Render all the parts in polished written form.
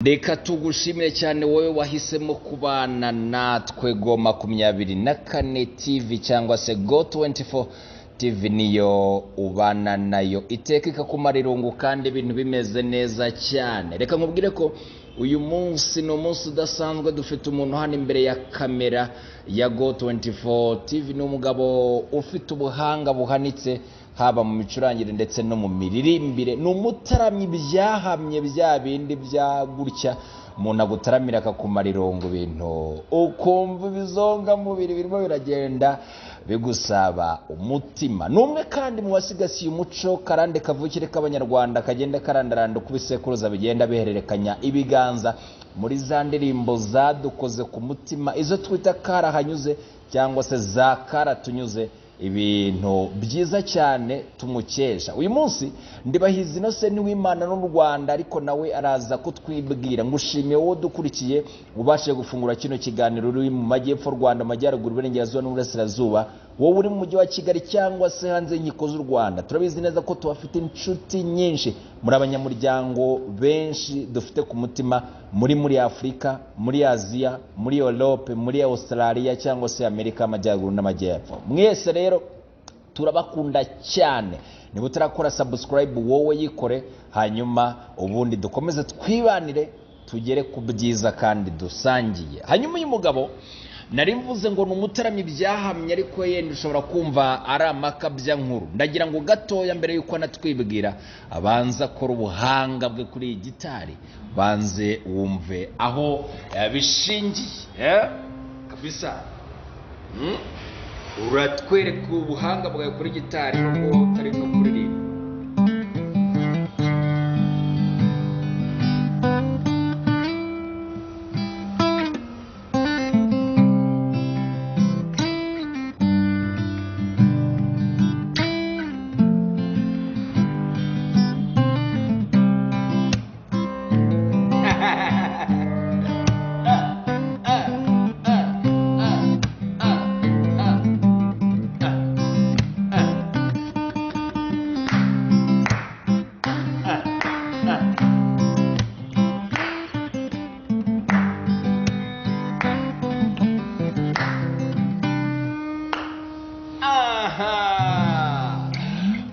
Reka tugushimire cyane wowe wahisemo kubana natwe Go 24 TV cyangwa se Go 24 TV, niyo ubana nayo iteka ikakumara irungu kandi ibintu bimeze neza cyane. Reka nkubwire ko uyu munsi ni umunsi udasanzwe, dufite umuntu hano imbere ya kamera ya Go 24 TV. Ni umugabo ufite ubuhanga buhanitse haba mu micurangire ndetse no mu miririmbire. Ni umutaramyi byahamye, bya bindi bya gutya umuntu agutaramira akakumara irungu, ibintu ukumva ibizonga mubiri birimo biragenda bigusaba umutima. Ni umwe kandi mu basigasiye umuco karande kavukire k'Abanyarwanda, kagenda karandaranda uko ibisekuruza bigenda bihererekanya ibiganza muri za ndirimbo zadukoze ku mutima, izo twita karahanyuze cyangwa se za karatunyuze, ibintu byiza cyane tumukesha. Uyu munsi Ndibahizi Innocent w'Imana n'u Rwanda, ariko nawe araza kutwibwira. Ngushimiye wowe dukurikiye ubashije gufungura kino kiganiro uri mu majyepfo Rwanda, amajyaruguru, iburengerazuba n'uburasirazuba, wowe uri mu mujyi wa Kigali cyangwa se hanze y'inkiko z'u Rwanda. Turabizi neza ko tubafite inshuti nyinshi, muri abanyamuryango benshi dufite ku mutima, muri Afurika, muri Aziya, muri Europe, muri Australia cyangwa se Amerika y'Amajyaruguru n'Amajyepfo. Mwese rero turabakunda cyane. Niba utarakora subscribe wowe yikore, hanyuma ubundi dukomeze twibanire tugere ku byiza kandi dusangiye. Hanyuma uyu mugabo nari mvuze ngo ni umutaramyi byahamye, ariko yenda ushobora kumva ari amakabya nkuru. Ndagira ngo gatoya mbere yuko anatwibwira abanza akora ubuhanga bwe kuri iyi gitari, banze wumve aho bishingiye kabisa. Uratwereka ubuhanga bwawe kuri gitari nubwo utari no kuririmba.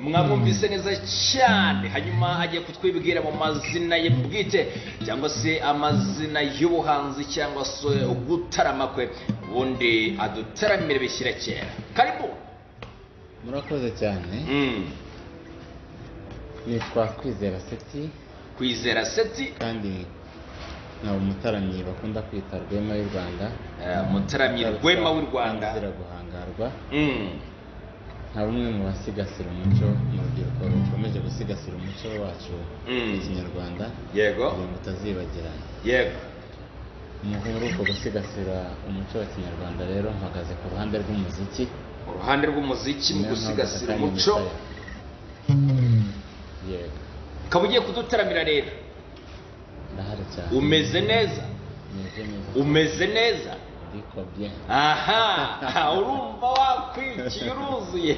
Mwamwumvise neza cyane. Hanyuma agiye kutwibwira mu mazina ye bwite cyangwa se amazina y'ubuhanzi cyangwa se ugutarama kwe, ubundi adutaramire bishyira kera. Karibu. Murakoze cyane. Nitwa Kwizera Seti. Kwizera Seti. Kandi ni umutaramyi bakunda kwita Rwema w'u Rwanda. Umutaramyi Rwema w'u Rwanda. Azira guhangarwa. Nka bumwe mu basigasira umuco mu rubyiruko rukomeje gusigasira umuco wacu wa Kinyarwanda. Yego. Kugira ngo utazibagirana. Yego. Muri uko gusigasira umuco wa Kinyarwanda rero mpagaze ku ruhande rw'umuziki. Uruhande rw'umuziki mu gusigasira umuco. Yego. Ukaba ugiye kudutaramira rero. Ndahari cyane. Umeze neza. Umeze neza. Aha, urumva wakwikiye uruzuye.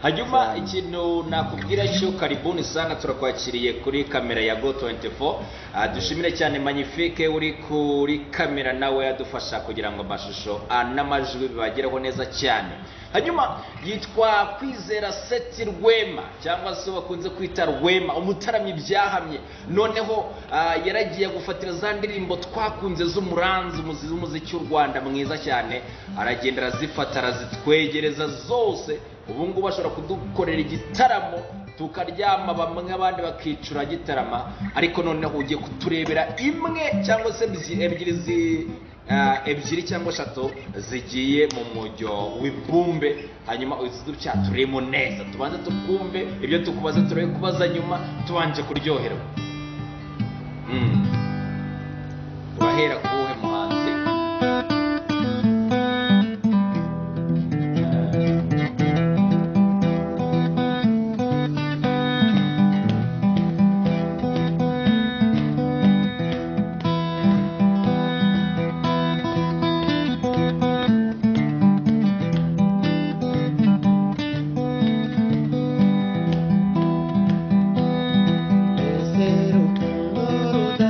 Hanyuma ikintu nakubwira cyo, karibuni sana, turakwakiriye kuri kamera ya Go 24. Dushimire cyane Magnifique uri kuri kamera nawe adufasha kugira ngo amashusho n'amajwi bibageraho neza cyane. Hanyuma yitwa Kwizera Seti Rwema cyangwa se bakunze kwita Rwema, umutaramyi byahamye. Noneho yaragiye gufatira za ndirimbo twakunze z'umuranzi w'umuziki w'u Rwanda mwiza cyane, aragenda arazifata arazitwegereza zose. Ubu ngubu ashobora kudukorera igitaramo tukaryama bamwe abandi bakicura gitarama, ariko noneho ugiye kuturebera imwe cyangwa se ebyiri cyangwa eshatu zigiye mu mujyo w'ibumbe, hanyuma uzidutyaturemo neza, tubanze tukumve ibyo tukubaza, turebe kubaza nyuma tubanje kuryoherwa. Urahera kuwuhe muhanzi? Ese rukundo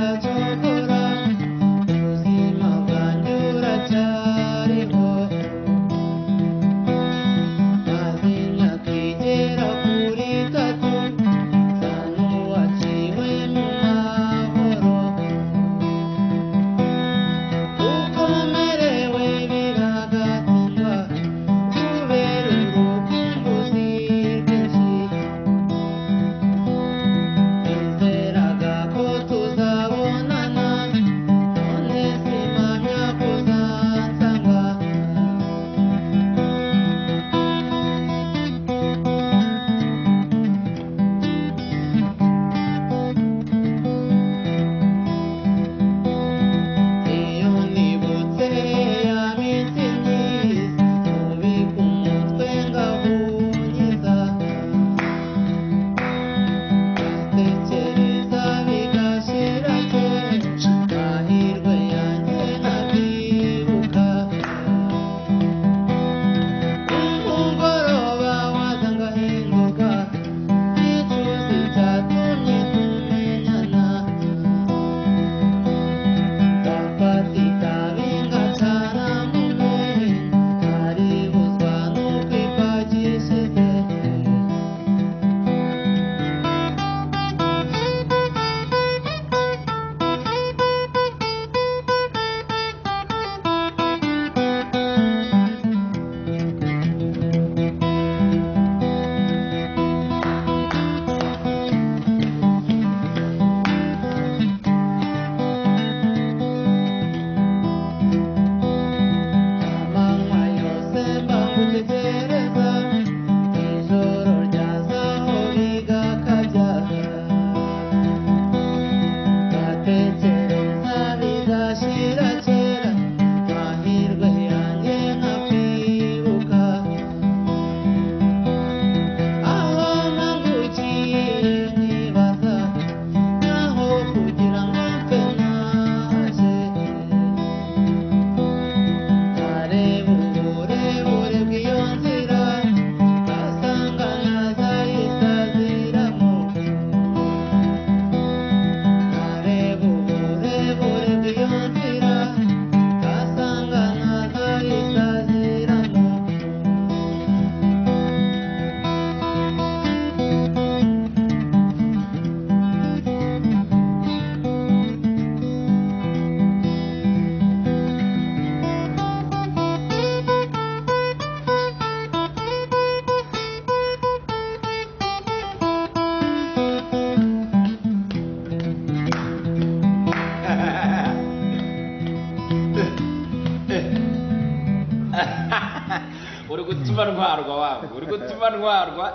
gutuma ntwarwa wangu, uri gutuma ntwarwa.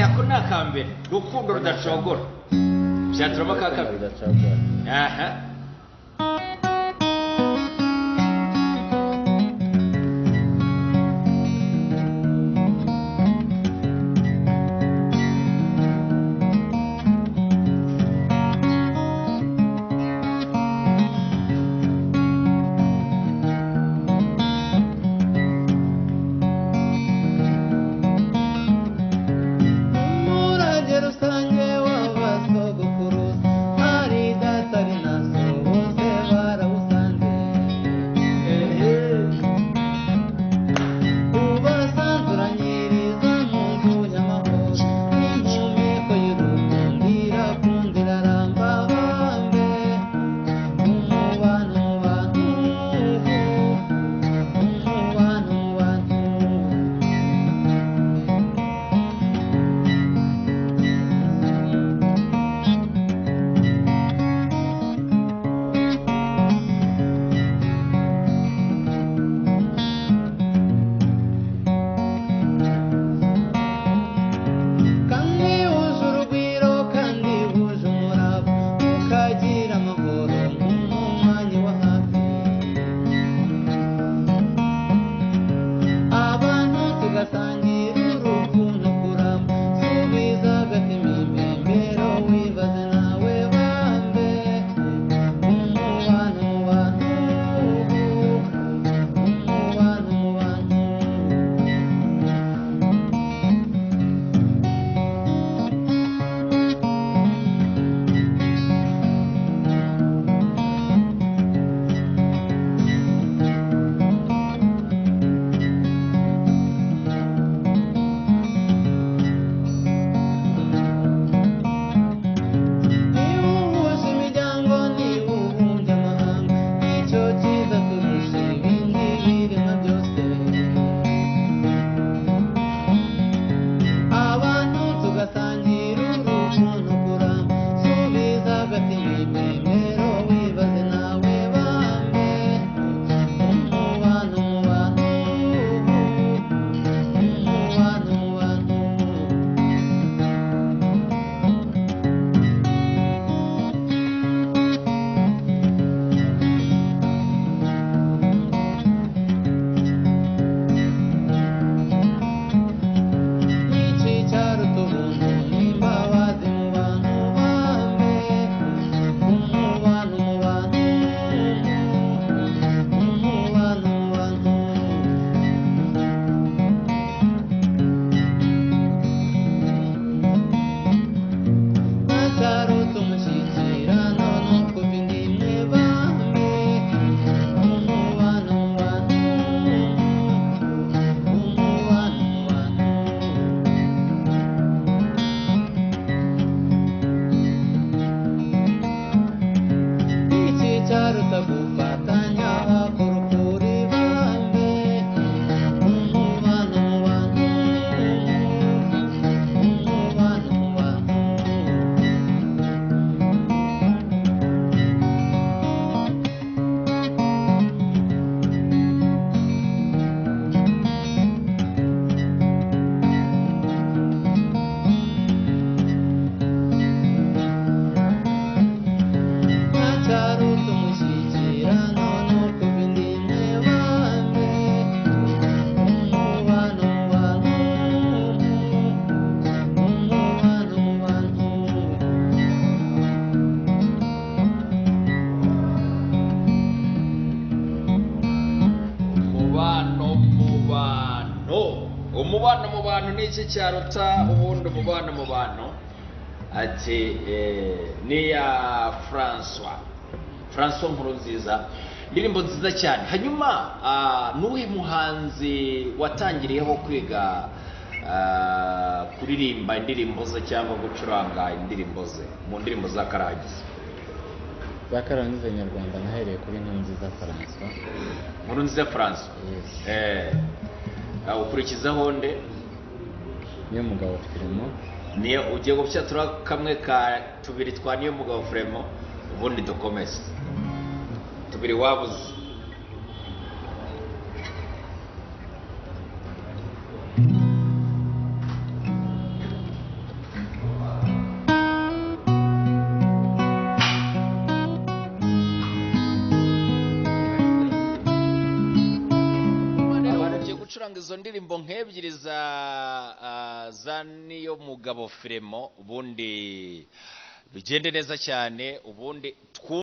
Ako ni akambere, Rukundo rudacogora. Byaturamo ka kabiri. Rudacogora. Aha. Umurage rusange w'abasogokuruza, ari data ari na so bose barawusanze. Ubasanzuranyiriza mu nzu y'amahoro, impumeko y'urukundo irakunda iraramba bambe. Umubano mu bantu, umubano mu bantu. Kandi wuje urugwiro, kandi wuje umurava, ukagira amahoro nk'umunywanyi wa hafi. Abantu tugasangira urukundo kuramba, subiza agatima impembero, wibaze nawe bambe. Umubano mu bantu, umubano mu bantu. Niba uhuje imiryango, niba ubumbye amahanga, nicyo cyiza kurusha ibindi biremwa byose. Abantu tugasangira urukundo kuramba, subiza agatima impembero, wibaze nawe bambe. Umubano mu bantu, umubano mu bantu. Iki cyaruta ubuntu n'imbabazi mu bantu bambe. Umubano mu bantu, umubano mu bantu. Ntacyaruta umushyikirano no kuva inda imwe bambe. Umubano mu bantu, umubano mu bantu. Iki cyaruta gufatanya hakora ukuri bambe. Umubano mu bantu, umubano mu bantu. Ntacyaruta umushyikirano no kuva inda imwe bambe. Umubano mu bantu, umubano mu bantu. Umubano mu bantu, umubano mu bantu ni iki cyaruta ubundi umubano mu bantu? Ati ni iya Francois Nkurunziza, indirimbo nziza cyane. Hanyuma nuwuhe muhanzi watangiriyeho kwiga kuririmba indirimbo ze cyangwa gucuranga indirimbo ze mu ndirimbo za Karahagize? Za Karahagize nyarwanda nahereye kuri Nkurunziza Francois. Nkurunziza Francois. Yes. Ukurikizaho nde? Niyo Mugabo Firemo. Niyo ugiye gufyatura kamwe ka tubiri twa Niyo Mugabo Firemo, ubundi dukomeze. Tubiri wabuze. Ugiye gucuranga izo ndirimbo nk'ebyiri za niyo mugabo Firemo, ubundi bigende neza cyane, ubundi twumve.